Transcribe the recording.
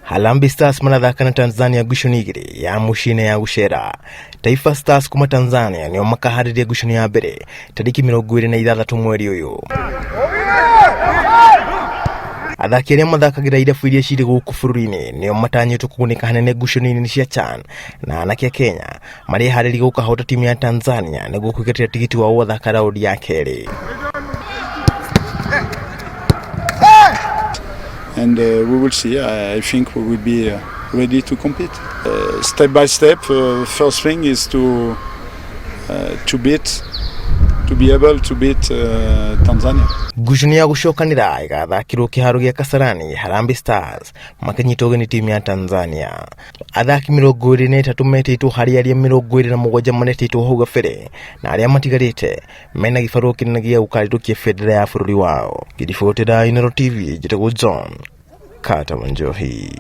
Harambee Stars marathaka na Tanzania ngucanio igĩrĩ ya mũciĩ na ya gũcera. Taifa Stars kuma Tanzania nĩo makaharĩria ngucanio ya mbere tarĩki 26 mweri ũyũ. Athaki arĩa mathakagĩra irabu iria cirĩ gũkũ bũrũri-inĩ nĩo matanyĩtwo kũgunĩka hanene ngucanio-inĩ cia CHAN, na anake a Kenya mareharĩria gũkahota timu ya Tanzania nĩguo kwĩgatĩra tigiti wa gũgathaka raundi ya kerĩ. And we will see. I think we will be ready to compete. Step by step, first thing is to beat, to be able to beat Tanzania. Ngucanio ya gũcokanĩra ĩgathakĩrwo kĩharo gĩa Kasarani, Harambee Stars makĩnyita ũgeni timu ya Tanzania. Athaki 23 metĩtwo harĩ arĩa 27 maretĩtwo hau gabere, na arĩa matigarĩte mena gĩbarũa kĩnene gĩa gũkarĩrũkia bendera ya bũrũri wao. Ngĩribotera Inooro TV, njĩtagwo John Carter Wanjohi.